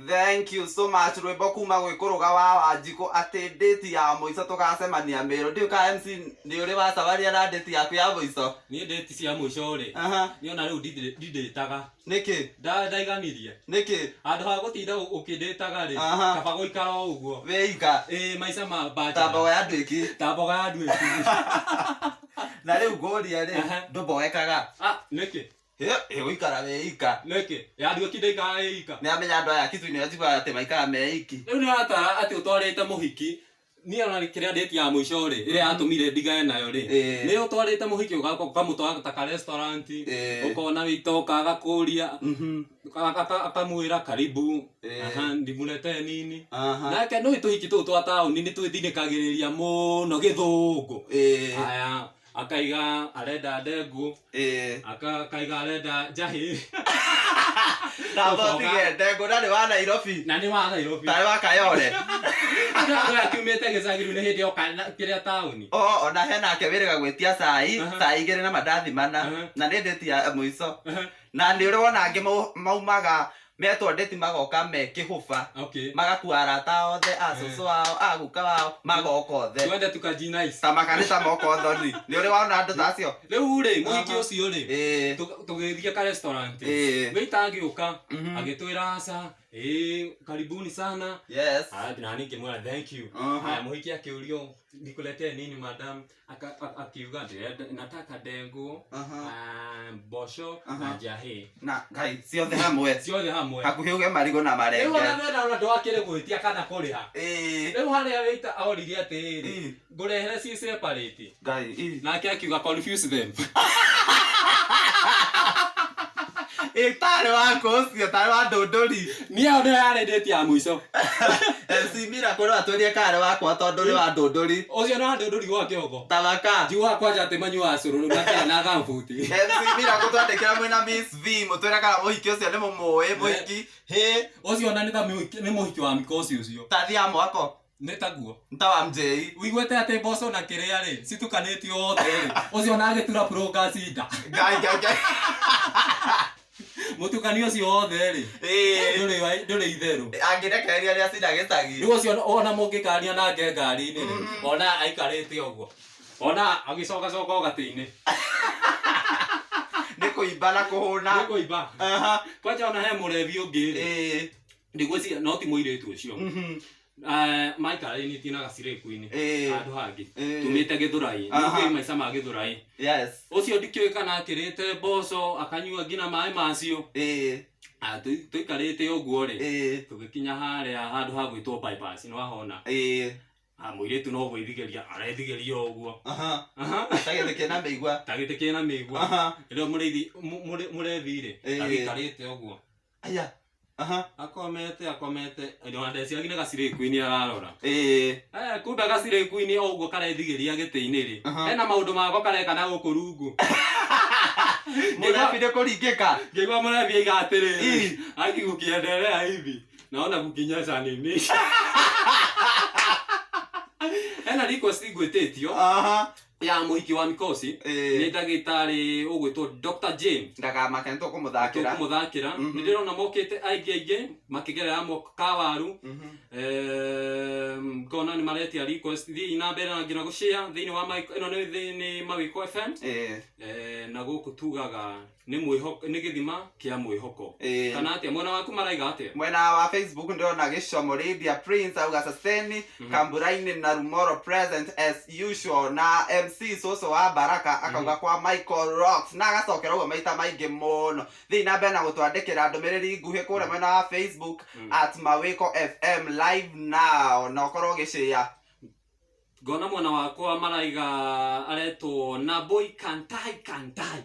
Thank you so much. Rwĩmbo kuma gwĩ kũrũga wa Wanjikũ atĩ ndĩti ya mũico tũgacemania Mĩrũ. Ndiũĩ kana MC nĩ ũrĩ wacemania na ndĩti yaku ya mũico. Niĩ ndĩti cia mũico rĩ, niĩ ona rĩu ndindĩtaga. Nĩkĩ? Ndaiganirie. Nĩkĩ? Handũ ha gũtinda ũkĩndĩtaga rĩ, kaba gũikara o ũguo. Wĩika. Ĩĩ maica ma Ta mboga ya nduĩki. Ta mboga ya nduĩki. Na rĩu ngũrie rĩ, ndũmboekaga? Ah, nĩkĩ? Ĩ gũikara wĩ ika. Nĩkĩ? Ya nduĩki ndĩikaraga ĩ ika. Nĩ amenya andũ aya Kitui nĩ njiguaga atĩ maikaraga me iki. Rĩu nĩ ũratara atĩ ũtwarĩte mũhiki, niĩ ona kĩrĩa date ya mũico rĩ, ĩrĩa yatũmire ndigane nayo rĩ, nĩ ũtwarĩte mũhiki ũkamũtwara ta ka restaurant, ũkona waiter oka agakũria, akamwĩra karibu, aha, ndimũletee nini. Nake nĩũĩ tũhiki tũu twa taũni nĩ twĩtindĩkagĩrĩria mũno gĩthũngũ. Aya. Akaiga arenda ndengũ. Akaiga arenda njahĩ. Tamba ũtige ndengũ na nĩ wa Nairobi. Na nĩ wa Nairobi. Tarĩ wa Kayole. Andũ akiumĩte gĩcagi rĩu nĩ hĩndĩ oka kĩrĩa taũni. O ona hena ake wĩrĩga gwĩtia cai, cai igĩrĩ na mandathi mana, na nĩ ndĩti ya mũico. Na nĩ ũrĩ wona angĩ maumaga metwo ndĩti magoka me kĩhũba. Magakua arata othe, a cũcũ ao, a guka wao, magoka othe. Twende tukaji nice. Ta makanitha moka ũthoni. Nĩ ũrĩ wona andũ ta acio? Rĩu rĩ, mũhiki ũcio rĩ, tũgĩthiĩ ka restaurant. Waiter agĩũka, agĩtwĩra aca, ĩĩ karibuni sana. Yes. Ah, na niĩ ngĩmwĩra thank you. Haya, mũhiki akĩũrio nikuletee nini madam? Akiuga ndĩrenda nataka ndengũ, ah, mboco na njahĩ. Na Ngai ciothe hamwe. Ciothe hamwe. Hakuhĩ uge marigũ na marenge. Rĩu ona mena ona ndwakĩrĩ gwĩtia kana kũrĩha. Rĩu harĩa waiter oririe atĩrĩrĩ, ngũrehere ci separate. Ngai. Nake akiuga confuse them. Ĩ tarĩ wa kũ ũcio, tarĩ wa ndũndũri. Niĩ ĩyo nĩyo yarĩ date ya mũico. MC Miracle no atwĩrie kana nĩ wakwa tondũ nĩ wa ndũndũri. Ũcio nĩ wa ndũndũri gwa kĩongo. Tabaka. Njugaga kwanja atĩ manyuaga cũrũ na kĩrĩa na gambuti. MC Miracle twandĩkĩra mwĩna Miss V mũtwĩre kana mũhiki ũcio nĩ mũmũĩ mũhiki. Hĩ. Ũcio ona nĩ ta nĩ mũhiki wa mikosi ũcio. Ta thia mwako. Nĩ taguo. Nĩ ta wa MJ. Ũiguĩte atĩ mboco na kĩrĩa rĩ, citukanĩtio othe rĩ, ũcio ona agĩtura bronchus nda. Ngai ngai ngai. Mũtukanio ũcio wothe rĩ, ndũrĩ ndũrĩ itherũ. Angĩrekereria nĩ acinda gĩcagi. Rĩu ũcio ona mũngĩkaria nake ngari-inĩ rĩ, ona aikarĩte ũguo. Ona agĩcogacoga o gatĩ-inĩ. Nĩ kũimba na kũhũna. Nĩ kũimba. Kwanja ona he mũrebi ũngĩ rĩ, ndigwĩciria no ti mũirĩtu ũcio. Maikarĩtie na gacirĩku-inĩ handũ hangĩ tumĩte Gĩthũrai. Nĩ maica ma Gĩthũrai. Yes. Ũcio ndikĩũĩ kana akĩrĩte mboco akanyua nginya maĩ macio. Ah, tũikarĩte ũguo rĩ, tũgĩkinya harĩa handũ ha gwĩtwo bypass nĩ wahona. Ah, mũirĩtu no gwĩthigĩria arethigĩria o ũguo. Ta gĩtĩ kĩna mĩigua. Ta gĩtĩ kĩna mĩigua. Rĩu mũrĩithi mũrethi rĩ, agĩikarĩte ũguo. Aya. Akomete akomete ona ndeciagi nĩ gacirĩku-inĩ ararora. Eh, kumbe gacirĩku-inĩ o ũguo karethigĩria gĩtĩ-inĩ rĩ, hena maũndũ mako kareka na gũkũ rungu. Mũrebi nĩ kũringĩka. Ngĩigua mũrebi aiga atĩrĩrĩ, aki kukiendelea hivi naona kukinyesha nini. Hena request ngwĩtĩtio ya mũhiki wa mikosi. Nĩ ndagĩtarĩ ũgwĩtwo Dr. Jane. Ndakamake nĩ tũkũmũthakĩra. Tũkũmũthakĩra. Nĩ ndĩrona mokĩte aingĩ aingĩ makĩgerera kawaru. Ngona nĩ maretia request. Thiĩi na mbere na nginya gũshare thĩinĩ wa ĩno nĩ Mawĩko FM. Na gũkũ tugaga nĩ mwĩhoko, nĩ gĩthima kĩa mwĩhoko. Kana atĩa mwena waku maraiga atĩa? Mwena wa Facebook ndĩrona Gĩcomo Lydia Prince auga Saseni Kamburaini na Rumoro present as usual, na MC Cũcũ wa Baraka akauga kwa Michael Rocks, na agacokera ũguo maita maingĩ mũno. Thiĩ na mbere na gũtwandĩkĩra ndũmĩrĩri nguhĩ kũrĩa mwena wa Facebook at Mawĩko FM live now, na ũkorwo ũgĩshare. Ngona mwena wakwa maraiga aretwo Naboi Kantai Kantai.